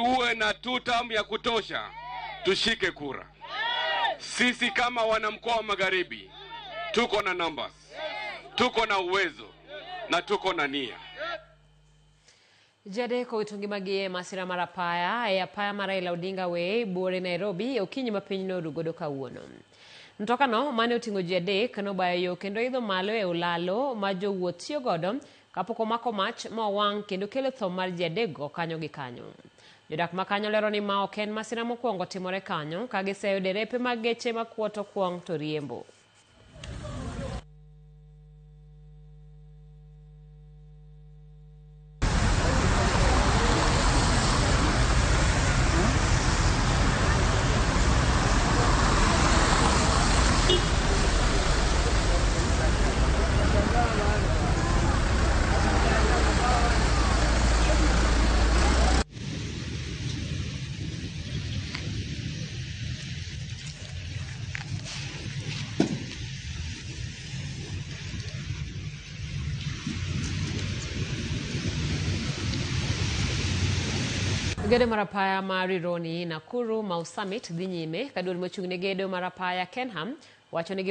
Tuwe na tutam ya kutosha, tushike kura. Sisi kama wanamkoa wa Magharibi tuko na numbers, tuko na uwezo na tuko na nia. Ji adek owito ngimagi e masira mar apaya e apaya mar Raila Odinga Way, Buore, Nairobi e okinyi ma piny noru godo kawuono. Mtokano mane oting'o ji adek nobayo yo kendo idho malo e olalo ma jowuoth tiyo godo kapok omako mach ma owang' kendo kelo tho mar ji adekgo kanyo gi kanyo. Jodak ma kanyo lero ni ma ok en masira mokwongo timore kanyo ka giseyo derepe mag geche makuoto kwong' to riembo. Gedo mar apaya mar Rironi Nakuru Mau Summit dhi nyime ka duol mochung' ne gedo mar apaya Kenham wacho ni